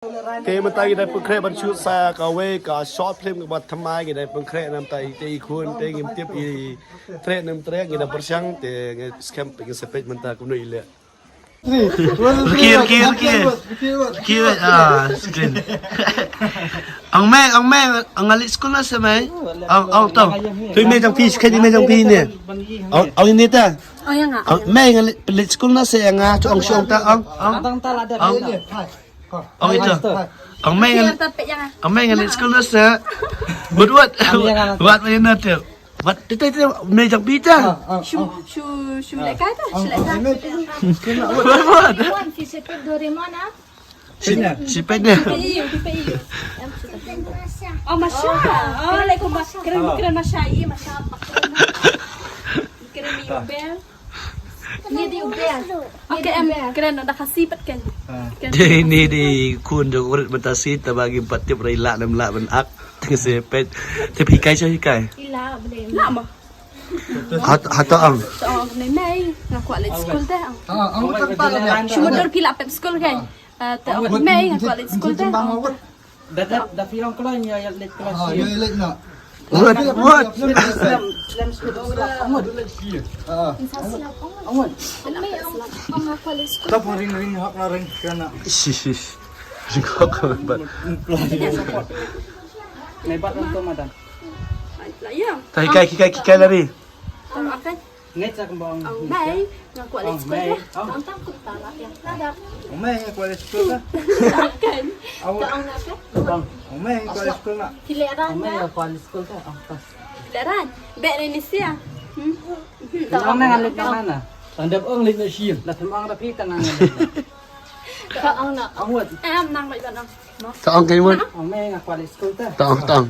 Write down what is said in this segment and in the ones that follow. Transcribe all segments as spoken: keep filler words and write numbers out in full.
Te mynta ngi dang pynkhreh ban shoot sa kawei ka short film kaba thymmai, ngi dang pynkhreh, namar te i khun te ngim tip i treh ne ym treh, ngi dang pyrshang te ngi skhem te ngi sa peit mynta kumno i leh. Riki, riki, riki. Riki, ah, screen. Ong Mei, ong Mei, ong nga leit skul noh se Mei. Ong, ong to. Tu i Mei jong phi, skhem i Mei jong phi ne. Ong, ong ini ta. Ong ïa nga. Ong Mei, nga leit, leit skul noh se ïa nga, ong shu ong ta, ong, ong. Ong. Ong ito. Ong Mei ngan, ong Mei ngan leit skul noh se. Wat, wat. Wat, wat ina te. Wat, te, te, te, Mei jong phi ta. Shu, shu, shu lehkai ta, shu lehkai. Wat, wat. Doraemon, ah. Si, si peit ne. Pei, pei. Oh, Masha. Oh, alaikum Masha. Kren, kren Masha, i Masha. Kren mi bel. Ni di u bel. Okay, em, kren da Khasi pat kan. Kren. Dei ni di khun jong u Rit Batasi, ta ba ngim pat tip re i lah ne ym lah ban ak. Teng se peit. Te phi hikai sha hikai. I lah, boleh. Lah mo. Hat, hata ang. To ong Mei, nga kwah leit skul te. Shu mutdur phi lah pep skul kan. Ah, to ong Mei, nga kwah leit skul te. Da, da, da phi ong kloi ïa, ïa leit kloi. Ah, ïa leit na. What? What? Slem, slem skul slap. Ong wat. Ah. Ong wat. Mei, ong, ong nga kwah leit skul. Ta pho ring ring hok na ring kana. Shish, shish. Ring hok na bat. Nai bat ong to madan. Lah ïa. Ta hikai, hikai, hikai lari. Ong akan. Ngai sa kembang. Ong Mei, nga kwah leit skul te. Ong tang kum ta lah ïa. Lada. Ong Mei, nga kwah leit skul te. Kan. Ong. Ong Mei, nga kwah leit skul na. Phi leh ran. Ong Mei, nga kwah leit skul te. Ong tas. Phi leh ran. Beh ni ni sia. Hmm. Ong na ngan leit na na. Tang dep ong leit na sia. La them ong da phi tang ngan leit. Ka ong na. Ong wat. Em nang bai ban ong. Ta ong kai mut. Ong Mei nga kwah leit skul te. Ta ong, ta ong.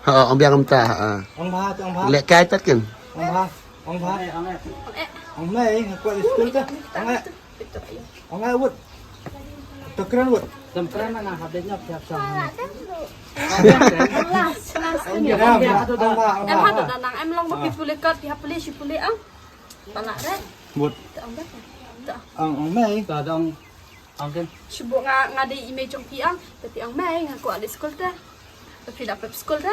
Ha, ong biang ym ta, ha. Ong bha, ong bha. Lehkai tat kin. Ong bha, ong bha. Ong Mei nga kwah leit skul te. Ong eh. Ong eh wat. To kren wat. Dam kren na hap dei nyap siap sa. Last, last. Ong bha, ong bha. Em ha da nang em long ba ki pule kat, ki ha pule shi pule ang. Pala re. Wat. Ong Mei. Ta dong. Ong ken. Shu buh nga, nga dei i mei jong phi ang, te phi ong Mei nga kwah leit skul te. Te phi da pep skul te.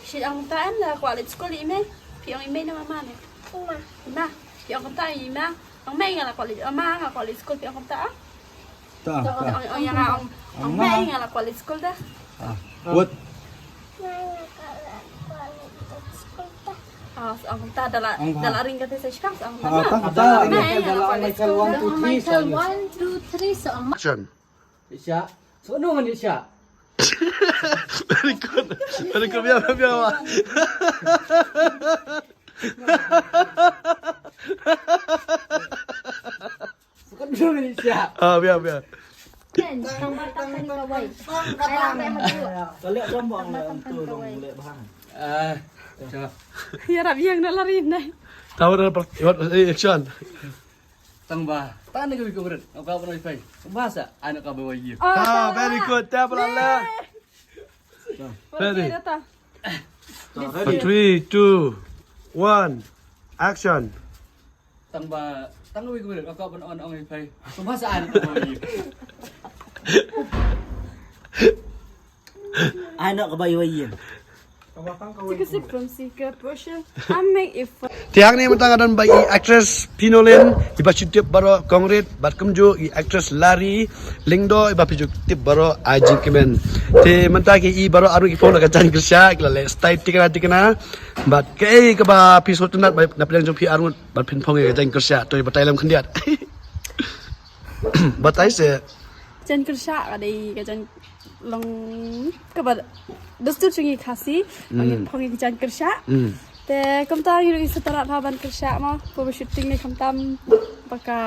Shi ong ta em la kwah leit skul i mei. Phi ong i mei ne mama ne. Ima. Ima. Phi ong ta ima. Ong Mei nga la kwah leit, mama nga kwah leit skul phi ong ta. Ta, ta. Ong, ong ïa nga ong, ong Mei nga la kwah leit skul te. Ah. Wat. Ah, sa ong ta da la, da la ring kata sa shkang sa ong ta. Ah, ta, ta. Mei nga la kwah leit skul te. One, two, three, sa ong. Action. Isha. So no ngan Isha. Very good. Very good. Biar, biar, biar. Bukan dulu ni siap. Ah, biar, biar. Kan, tang ba tang tang kawai. Ai lang bai hadu. Kalau kau mau tu dong leh bang. Ah, siap. Ïarap ïa nga lari nai. Tahu dah per-, what, eh, action. Tang ba, tang ni kau ikut berat. Apa apa nak pai? Bahasa anak kau bawa ye. Ah, very good. Tap lah. Ready. Ready. Three, two, one, action. Tang ba, tang wi wi ka ka ban on ong i phai. Ka ba sa an ka ba wi. Ai no ka ba wi wi. Take a sip from Secret Potion. I make it fun. Te hangne mynta nga don bad i actress Pinolin, iba shu tip baroh Kongrit, bad kumjuh i actress Lari Lyngdoh, iba phi ju tip baroh Aji Kmen. Te mynta ki i baroh arngut ki phong da ka jaiñ kyrshah, ki la leh style tikna tikna. Bad kaei kaba phi sngewtynnat na pdeng jong phi arngut ban phin phong ïa ka jaiñ kyrshah, to batai lem khyndiat. Batai se. Jaiñ kyrshah ka dei ka jaiñ long kaba dustur jong ngi Khasi, ba ngin phong ïa ka jaiñ kyrshah. Te kumta ngi ruh ngi sngewtynnat ha ban kyrshah mo, ba shooting ne khamtam ba ka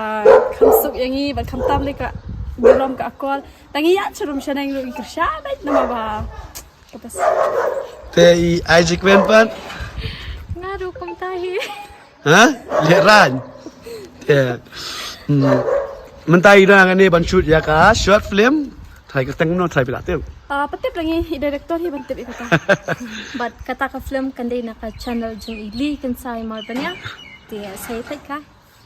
kham suk ïa ngi, ba khamtam lei ka burom ka akor. Tang ïa churum shaneng ruh ngi kyrshah bad namar ba Te i Isaac Wen pat? Nga ruh kumta hi. Ha? Lehrain. Te. Hmm. Mynta i rang ani ban shoot ïa ka short film. Try ka teng no try pila tip. Ah, patip lagi i director hi ban tip ïa kata. Bad kata ka film kan dei na ka channel jong i Lee Kynsai Marbaniang. Te sa ïa peit ka.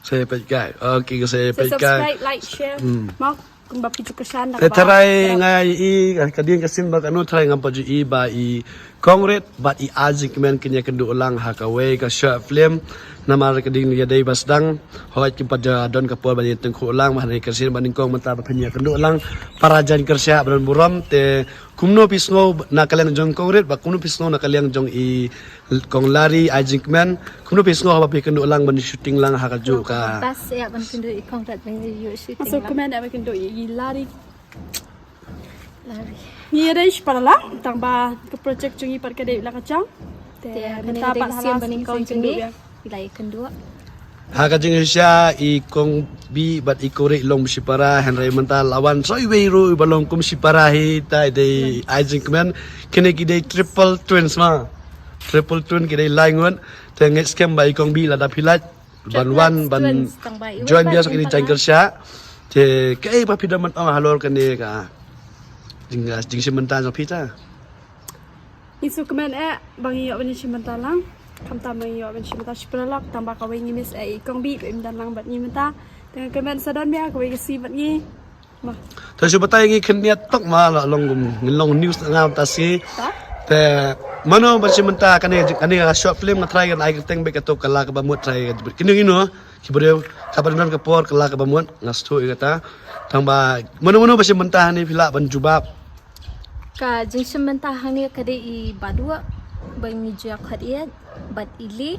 Sa ïa peit kai. Okay, sa ïa peit kai. Subscribe, like, share. Hmm. Mo. Kumba phi ju kyrshan da. Te tharai nga i ka dien ka sien ba kano tharai ngam pat ju i ba i Kong Rit bad i Ai Jingkmen kin ïa kynduh lang ha kawei ka short film. Namar ka dien ïa dei ba sdang. Hooid kim pat ju don ka por ban ïa tyngkhuh lang ba hynrei ka sien ba nyngkong mynta ba phin ïa kynduh lang. Para jan kyrshan ba don burom te kumno phi sngew na ka liang jong Kong Rit bad kumno phi sngew na ka liang jong i Kong Lari Ai Jingkmen. Kumno phi sngew haba phi kynduh lang ban shooting lang ha kajuh ka. Bas ïa ban kynduh i Kong Rit ban ïa shooting. Aso lang. Kmen ïa ban kynduh i Lari. Lari. Ngi ïa dei shipara lang tang ba ka project jong ngi pat ka dei la ka jong. Te mynta pat hala sien ba nyngkong jong ngi. Ila ïa kynduh. Ha ka jingshisha i Kong Bi bad i Kong Rit long shipara hynrei mynta la wan sa iwei ruh ba long kum shipara hi ta i dei Ai Jingkmen. Kine ki dei triple twins ma. Triple twin ki dei lai ngut. Te ngeit skhem ba i Kong Bi lada phi lait ban wan ban join biang sa kine ki jingkyrshan. Te kaei ba phi don ban ong halor kane ka jing jingshim bynta jong phi ta. Ngi sngewkmen eh ba ngi ïoh ban shim bynta lang. Khamtam ba ngi ïoh ban shim bynta shipara lok tang ba kawei ngi miss eh i Kong Bi ba im don lang bad ngi mynta. Te nga kmen sa don biang kawei ka sngi bad ngi. Ma. Te shu batai ngi khyndiat tok ma la long kum ngi long news nga ta si. Te mano ban shim bynta kane kane ka short film nga try kan ai kyrteng bad kato ka La Kaba Mut try ka jibut kine ino ki briew ka ban don ka por ka La Kaba Mut nga stu i kata. Tang ba mano mano ban shim bynta hani phi lah ban jubab. Ka jingshim bynta hangne ka dei i Baduh ba ngi ju ïa khot ïa bad i Li.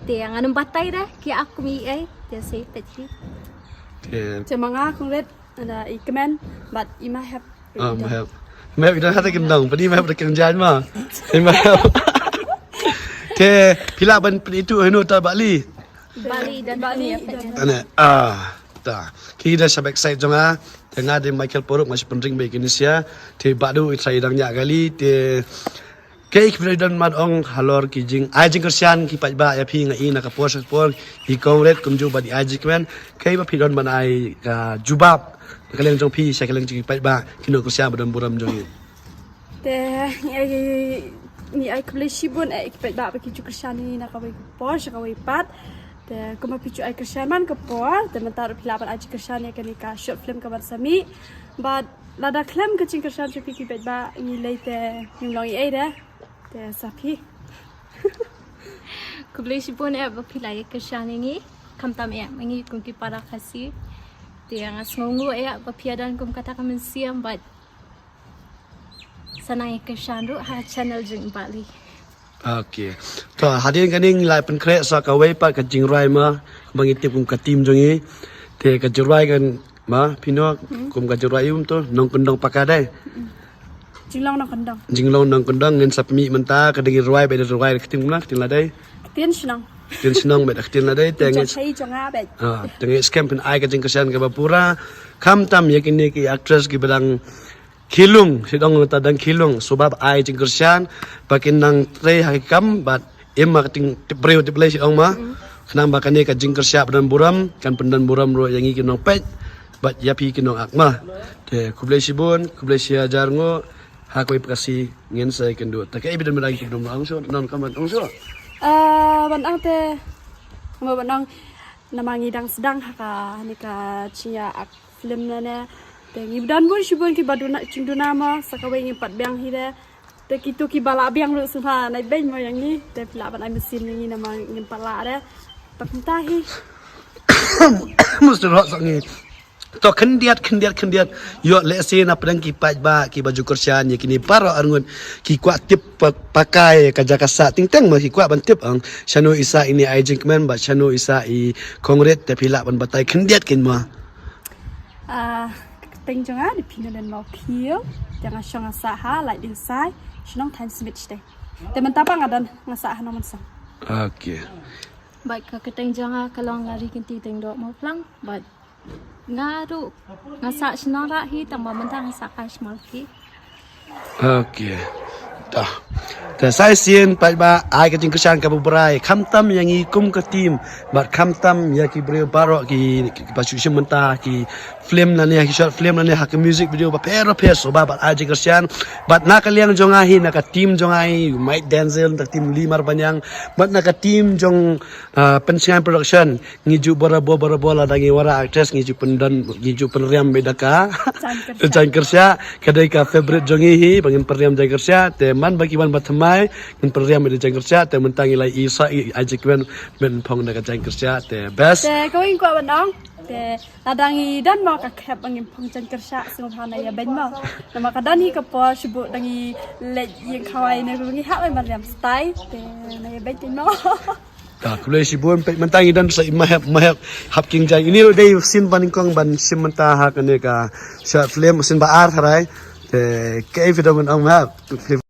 Te nga nym batai da ki ak kum i ei te sei pet ki. Te ma nga Kong Rit da i Kmen bad i Mahep. Ah, Mahep. Mahep i don hata kim dong, padi Mahep da kim jan ma. I Mahep. Te phi lah ban pynithuh hano ta Bali. Bali dan Bali. Ane ah ta ki da shabek sai jong nga. Te nga dei Michael Poruk nga shu pynring ba i Kinesia. Te Baduh i trai dang ïa gali te kaei ki phi don ban ong halor ki jing ai jingkyrshan ki paidbah ïa phi nga i na ka por sha ka por i Kong Rit kumjuh bad i Ai Jingkmen kaei ba phi don ban ai ka jubab na ka liang jong phi sha ka liang jong ki paidbah ki nongkyrshan ba don burom jong ngi. Te ngi ai ngi ai khublei shibun eh ki paidbah ba ki ju kyrshan ïa ngi na kawei ka por sha kawei pat. Te kumba phi ju ai kyrshan man ka por te mynta ruh phi lah ban ai jingkyrshan ïa kane ka short film ka ban sa mih. Bad lada khlem ka jingkyrshan jong phi ki paidbah ngi lei te ngim long ei ei de. Te sa phi. Khublei shibun eh ba phi la ïa kyrshan ïa ngi. Khamtam eh ma ngi kum ki para Khasi. Te nga sngewnguh eh ba phi ïa don kum kata ka mynsiem bad sa nang ïa kyrshan ruh ha channel jong i Bah Li. Okay. To hadien kane ngi la pynkhreh sa kawei pat ka jingrwai ma ba ngi tip kum ka team jong ngi. Te ka jingrwai kan ma phi noh kum ka jingrwai um to nongkyndong paka dei. Jinglong nongkyndong. Jinglong nongkyndong ngin sa pynmih mynta ka dei ngi rwai ba dei rwai ka ktien kumno ka ktien la dei. Ktien shnong. Ktien shnong ba dei ka ktien la dei te ngi. Jong thei jong nga ba. Ah, te ngi skhem phin ai ka jingkyrshan kaba pura. Khamtam ïa kine ki actress kiba dang khilung, shu dang ta dang khilung, shu ba ai jingkyrshan ba kin nang trei ha ki kam bad im ma ka ting tip briew tip lei shu ong ma. Khnang ba kane ka jingkyrshan ba don burom kan pyndon burom ruh ïa ngi ki nongpeit bad ïa phi ki nongak ma. Te khublei shibun, khublei shihajar nguh. Ha kawei pat ka sngi ngin sa ïakynduh. Te kaei ba don ban ai ki briew ong shuh, non comment ong shuh. Ah, ban ong te mo ban ong namar ngi dang sdang ha kane ka jingïa ak film lane. Te ngi don bun shibun kiba duna jingduna mo sa kawei ngim pat biang hi de. Te kito kiba lah biang ruh sngewbha nai beiñ mo ïa ngi. Te phi lah ban ai mynsiem ïa ngi namar ngim pat lah de. Pat mynta hi. Mesti rot sa ngi. To khyndiat khyndiat khyndiat. Ïoh lehse na pdeng ki paidbah kiba ju kyrshan ïa kine baroh arngut ki kwah tip pa- pakai ka jaka sah teng teng ma ki kwah ban tip ang shano i sah ine Ai Jingkmen bad shano i sah i Kong Rit te phi lah ban batai khyndiat kin ma. Ah, ka kyrteng jong nga dei Phinolen Mawphiew. Te nga shong nga sah ha Laitdiengsai, shnong Thaiñ Smit shatei. Te mynta pat nga don nga sah ha Nongmynsong. Okay. Bad ka kyrteng jong nga ka long Lari Kynti Tyngdoh Mawphlang bad nga ruh nga sah shnong Rahi tang ba mynta nga sah ka Shmalki. Okay. Te sa shisien pat ba ai ka jingkyrshan kaba brai khamtam ïa ngi kum ka team bad khamtam ïa ki briew baroh ki, ki ba shu shim bynta ki film lane ha ki short film lane ha ki music video bapher bapher, sngewbha bad ai jingkyrshan bad na ka liang jong nga hi, na ka team jong nga hi, Mike Denzel, na ka team Lee Marbaniang bad na ka team jong ah, Pynshngaiñ Production. Ngi ju barabor barabor lada ngi wanrah actress ngi ju pyndon, ngi ju pynriam beit da ka jaiñkyrshah. Jaiñkyrshah ka dei ka favorite jong ngi hi ba ngin pynriam jaiñkyrshah, te man ba ki wan ba thymmai ngin pynriam beit da jaiñkyrshah, te mynta ngi la i sa i ai jingkmen, men phong da ka jaiñkyrshah, te best. Te kawei ngi kwah ban ong, te lada ngi don mo ka khep ba ngin phong jaiñkyrshah, sngewbha na ïa beiñ mo. Namar ka don hi ka por shu buh da ngi leit ïing khawai ne ngi hap ban riam stai, te na ïa beiñ mo. Ka khublei shibun, peit mynta ngi don sa i mahep mahep hap king jaiñ. Ini ruh dei sien ba nyngkong ban shim mynta ha kane ka short film, sien ba ar tharai. Te kaei phi dang ban ong, mahep?